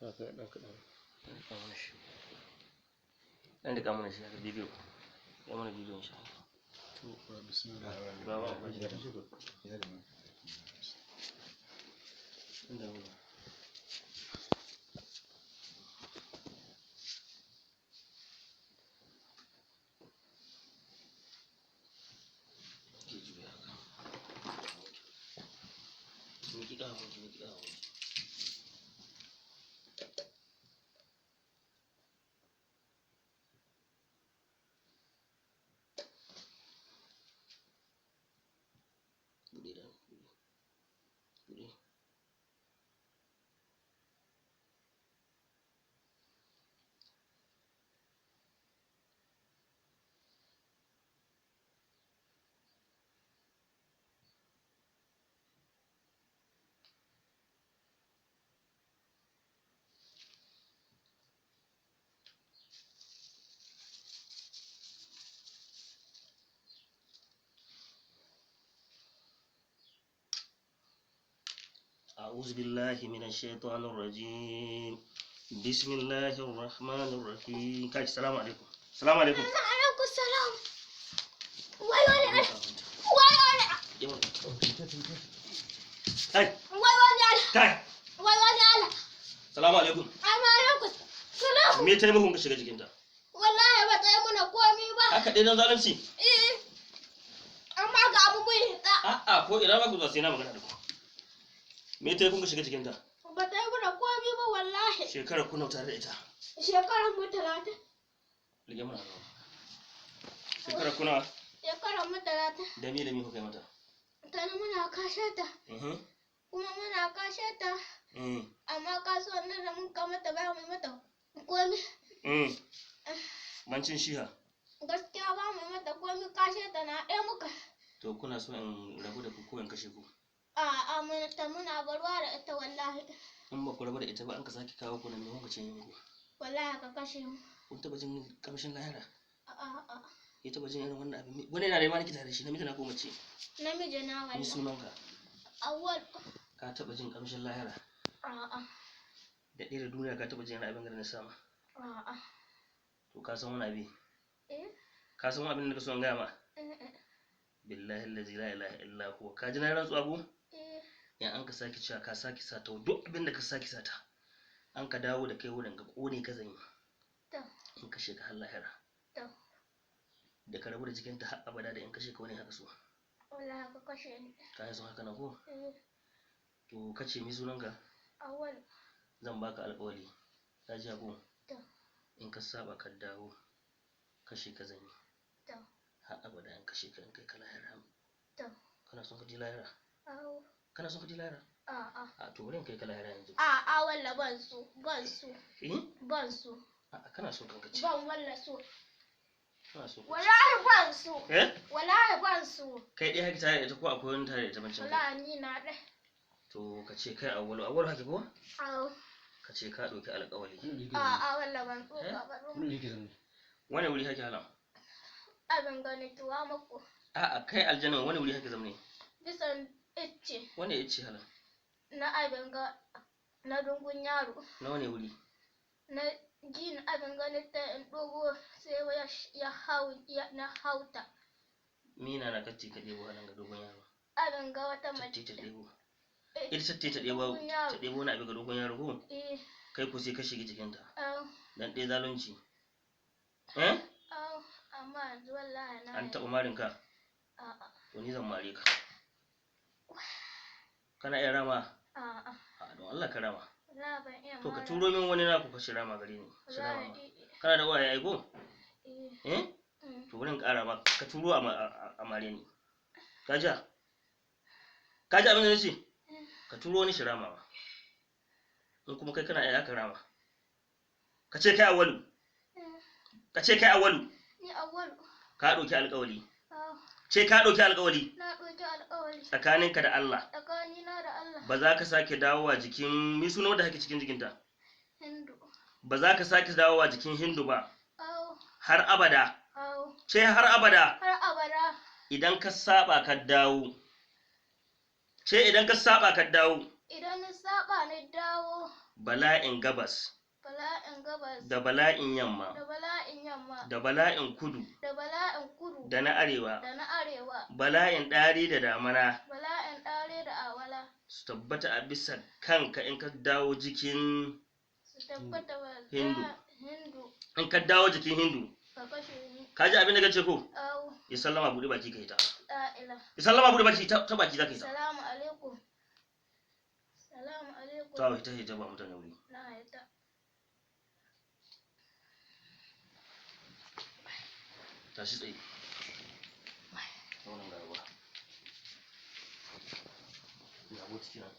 Haka ɗan kaɗan. Riƙa mana shi. Ɗan riƙa mana shi haka bidiyo. Ya mana bidiyon shi. To, bismillah. Ba ba ba shi. Inda ba. Ke juya haka. Miƙi ƙafafunki, miƙi ƙafafunki. Buɗe da buɗe. Buɗe. أعوذ بالله من الشيطان الرجيم بسم الله الرحمن الرحيم كاي السلام عليكم السلام عليكم Alaikum salam. Wai wani wai wani kai wai wani ala kai wai wani ala. السلام عليكم Amma alaikum salam. me taimakon ka shiga jikinta Wallahi ba ta yi muna komi ba. haka dai dan zalunci Eh. Amma ga abu mun hita. a'a ko ina ba ku zuwa sai na magana da ku me taimakon ka shiga jikinta Ba ta yi muna komi ba wallahi. shekarar ku nawa tare da ita Shekarar mu 30. rige mana hannu shekarar ku nawa Shekarar mu 30. da mi kuka yi mata Tana muna kashe ta. mhm Kuma muna kashe ta. mm Amma kasuwan nan da mun mata ba mu mata komi. mm bancin shiha Gaskiya ba mu mata komi kashe ta na ɗaya muka. to kuna so in rabu da ku ko in kashe ku A'a muna ta muna barwa da ita wallahi. in ba ku rabu da ita ba an ka sake kawo ku nan me kuka ce muku Wallahi ka kashe mu. kun taba jin kamshin lahira A'a ya taba jin irin wannan abin wani yana da ma nake tare da shi namiji na ko mace namiji na ni wallahi. sunanka Awwal. ka taba jin kamshin lahira A'a da ɗaya da duniya ka taba jin irin abin da na sama a'a. to ka san wani abi Eh ka san wani abin da ka so in gaya ma eh eh, billahi allazi la ilaha illa huwa ka ji na rantsuwa ko eh. in an ka sake cewa ka sake sata duk abin da ka sake sata an ka dawo da kai wurin ka kone ka zanyi To in kashe ka har lahira to da ka rabu da jikinta har abada da in kashe ka wani haka so wallahi ka kashe ni. ka yi son haka na ko Eh to ka ce mi sunanka awwal. zan baka alƙawari ka ji ko To in ka saba ka dawo kashe ka zanyi to har abada in kashe ka in kai ka lahira to. kana son ka je lahira Aw kana son ka je lahira a'a. a to bari in kai ka lahira yanzu A'a walla ban so ban so eh ban so a kana so kanka ce ban walla so. kana so ka ce Wallahi ban so. eh Wallahi ban so. kai dai haka tare da ita ko akwai wani tare da ita bancin kai Wallahi ni na ɗaya. to ka ce kai awwalu awwalu haka ko Aw ka ce ka ɗauki alƙawari a'a walla ban so ka ba. wani wuri hake halam Abin gani tuwa muku. a'a kai aljanna wani wuri hake zamne Bisan icce. wani ya ce halam Na abin ga na dungun yaro. na wani wuri Na jin abin gani ta in dogo sai ya hau ya na hauta. mina na kacce ka ɗebo halan ga dogon yaro Abin ga wata tatti mace. ta ɗebo Eh, ita tatti ta ɗebo Dogon yaro. ta ɗebo wani abu ga dogon yaro ko eh, kai ko sai ka shiga jikinta au, dan ɗaya zalunci eh au, amma yanzu wallahi na an yi. taɓa marin ka A'a, to ni zan mare ka kana iya rama a'a, a don Allah ka rama wallahi ban iya to ka mara. turo min wani naku ka shi rama gare ni shi rama ma Wallahi, eh, kana da waye ai ko eh, eh mm, to wurin ƙara ma ka turo a mare ni ka ji ka ji abin da nace ka turo wani shi rama ma in kuma kai kana iya ka rama ka ce kai awwalu eh, ka ce kai awwalu Ni awwalu. ka ɗauki alƙawari Au, ce ka ɗauki alƙawari na ɗauki alƙawari tsakaninka da Allah tsakanina da Allah. ba za ka sake dawowa jikin mi suna wanda kake cikin jikinta Hindu. ba za ka sake dawowa jikin Hindu ba Au, har abada au, ce har abada har abada. idan ka saba ka dawo ce idan ka saba ka dawo Idan na saba na dawo. Bala'in gabas Bala'in gabas da bala'in yamma da bala'in yamma da bala'in kudu da bala'in kudu da na arewa, da na arewa, bala'in ɗari da damana bala'in ɗare da awala su tabbata a bisa kanka in ka dawo jikin su tabbata wa Hindu. Hindu In ka dawo jikin Hindu. Ka kashe ni. Ka ji abin da kace ko? Au. Ya sallama, buɗe baki ka hita. La'ila. Ya sallama, buɗe baki, ta baki za ka hita. Salamu alaikum. Salamu alaikum. Ta hita, hita, ba mutane wuri. Na hita. Tashi tsaye. Wannan ga ruwa. Ga botiki nan.